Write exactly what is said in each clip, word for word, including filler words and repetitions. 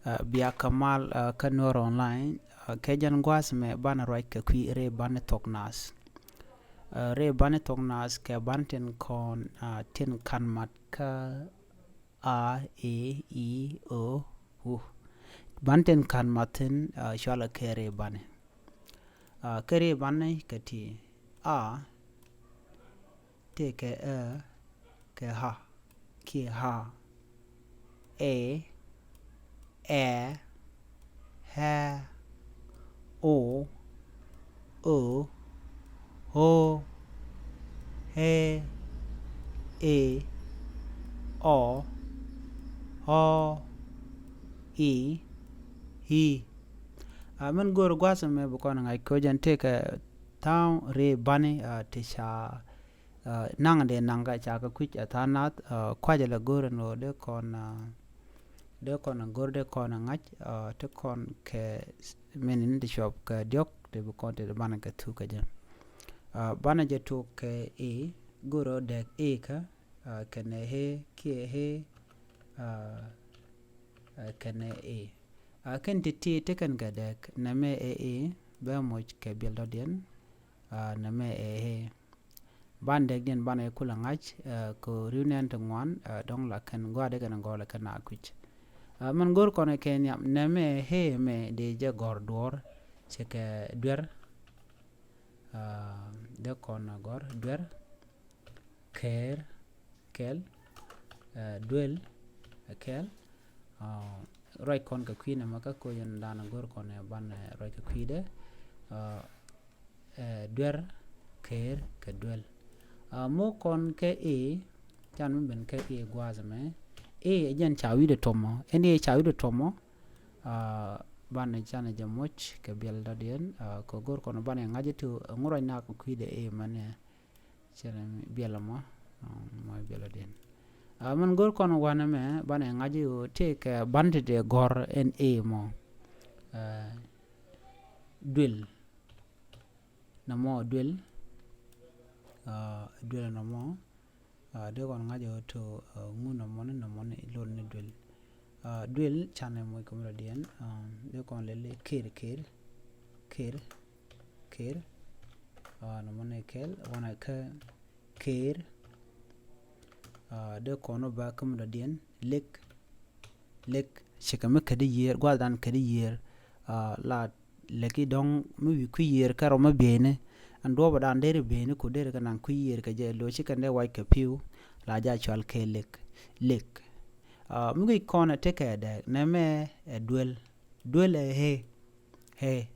Ɛ, bia kɛ mal, ɛ, kä Nuɔr Online, ɛ, kɛ jɛn gua̱a̱th mɛ banɛ ruac kɛ kui̱ rɛy bani thok naath. Ɛ, rɛy bani thok naath kɛ ban tin kɔn, ɛ, tin kan mat kä a, e, i, o, u. Ban tin kan mat thi̱n, ɛ, cualɛ kɛ rɛy bani. Ɛ, kɛ rɛy bani kɛ ti a, tëëkɛ ɛ, kɛ ha, kiɛ ha, ɛ, ɛ, ɛ, o, o, o, ɛ, e, ɔ, ɔ, i, i. Ɛ, min go̱o̱r gua̱a̱th mɛ bi kɔn ŋa̱c ko̱ jɛn tëëkɛ tha̱a̱ŋ rɛy bani, ɛ, ti ca, ɛ, naŋ dee naŋ kɛ ca kɛ kui̱c ɛ tha̱a̱ŋ nath, ɛ, kuacɛ lɛ go̱o̱r ɛn ɣöö dee kɔn, ɛ, dee kɔn ɛ go̱o̱r dee kɔn ɛ ŋa̱c, ɛ, ti kɔn kɛ s-, min in ti cuɔp kɛ diɔ̱k ti bi kɔn ti di banɛ kɛ thuk kɛ jɛ. Ɛ, banɛ jɛ tuk kɛ e, go̱o̱r ɣöö dɛk e kä, ɛ, kɛnɛ e, kiɛ e, ɛ, ɛ, kɛnɛ e. Ɛ, kɛn ti ti ti kɛn kɛ dɛk, nɛmɛ ɛ e, bɛ moc kɛ biɛl dɔ̱diɛn, ɛ, nɛmɛ ɛ e. Ban dɛkdiɛn banɛ kulɛ ŋa̱c, ɛ, kɛ ri̱w nɛn ti ŋuan, ɛ, dɔ̱ŋ la kɛn gɔaa dee kɛn gɔɔlɛ kɛn a kui̱c. Ɛ, min go̱o̱r kɔn kɛ nhiam, nɛmɛ ɛ e mɛ dee jɛ gɔ̱r duɔ̱ɔ̱r, cɛ kɛ duer, ɛ, dee kɔn gɔ̱r duer. Ker, kɛl, ɛ, duel, ɛ, kɛl. Ɛ, ruac kɔn kɛ kui̱ nɛmɛ kä koc in dan go̱r kɔn ɛ banɛ, ɛ, ruac kɛ kui̱dɛ. Ɛ, ɛ, duer, ker, kɛ duel. Ɛ, mɔ kɔn kɛ e, can mi ben kɛ e gua̱a̱th mɛ. E, ɛ jɛn ca wi̱cdɛ tuɔmɔ. Ɛn e ca wi̱cdɛ tuɔmɔ. Ɛ, banɛ canɛ jɛ moc kɛ biɛl dɔ̱diɛn. Ɛ, kɛ go̱r kɔn banɛ ŋa̱c ti ŋu ruac nak kɛ kui̱dɛ e mɛnɛ. Cɛ ni biɛl ɛmɔ, ɛ, mɔ biɛl ɔ diɛn. Ɛ, min go̱r kɔn wanɛ mɛ, banɛ ŋa̱c i̱ ɣöö tëëkɛ ban ti dee gɔ̱r ɛn e mɔ. Ɛ, duel. Nɔmɔ duel. Ɛ, duel nɔmɔ. Ɛ, dee kɔn ŋa̱c i̱ ɣöö to, ɛ, ŋu nɔmɔ ni, nɔmɔ ni lol ni duel. Ɛ, duel canɛ moc kɛ mi lɔ diɛn. Ɛ, dee kɔn lɛli ker, ker, ker. Ker. Ɛ, nɔmɔ ni kɛl, wanɛ kä ker. Ɛ, dee kɔn wä ba kä mi dɔ̱diɛn, lek. Lek, cikɛ mi kädi yiër, gua̱thdan kädi yiër. Ɛ, la lek i̱ dɔ̱ŋ mi wi̱i̱ kui̱ yiër kärɔ mi bieyni. Ɛn duɔ̱ɔ̱pdan deri bieyni ku deri kɛ naŋ kui̱ yiër kɛ jɛ lo̱c cikɛn dee wac kɛ pi̱w, la ja cual kɛ lek. Lek. Ɛ, mi guic kɔn ɛ tekɛ dɛk, nɛmɛ ɛ duel. Duel ɛ he. He.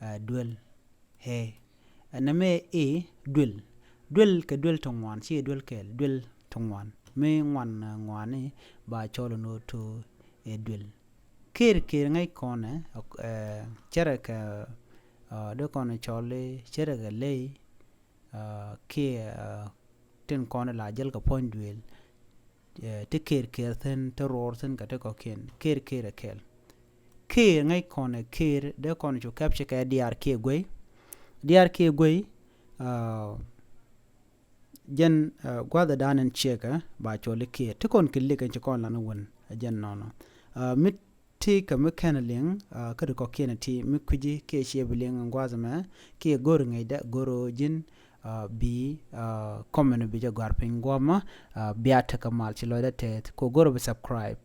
Ɛ, duel. He. Ɛ, nɛmɛ e, duel. Duel kɛ duel ti ŋuan, ci duel kɛɛl, duel ti ŋuan. Mi ŋuan, ɛ, ŋuani ba cɔl ni to ɛ duel. Ker, ker ŋäc kɔnɛ, ɛ, cɛrɛ kɛ, ɛ, dee kɔn cɔl i̱ cɛrɛ kɛ ley, ɛ, kiɛ, ɛ, tin kɔn la jäl kɛ puɔ̱ny duëël. Ɛ, ti ker ker thi̱n, ti ro̱o̱r thi̱n kɛ ti kɔ̱kiɛn. Ker ker ɛ kɛl. Ker ŋäc kɔn ɛ ker, dee kɔn cu kɛp ci kɛ diaar kiɛ guey. Diaar kiɛ guey, ɛ, jɛn, ɛ, gua̱thɛ dan ɛn ciɛkɛ, ba cɔl i̱ ker. Ti kɔn kɛ lek ɛn ci kɔn lan i̱ wän, ɛ jɛn nɔnɔ. Ɛ, mi ti kɛ mi kɛn liŋ, ɛ, kä ti kɔ̱kiɛn ti mi kui̱ci kiɛ ciɛ bi liŋ ɛn gua̱a̱th ɛmɛ, kiɛ go̱r ŋäcdɛ, go̱r ɣöö ji̱n, ɛ, bi, ɛ, comment bi jɛ gɔ̱a̱r piny guɔ̱mä, ɛ, bia tekɛ mal ci lɔcdä tɛth, kɛ go̱r bi subscribe.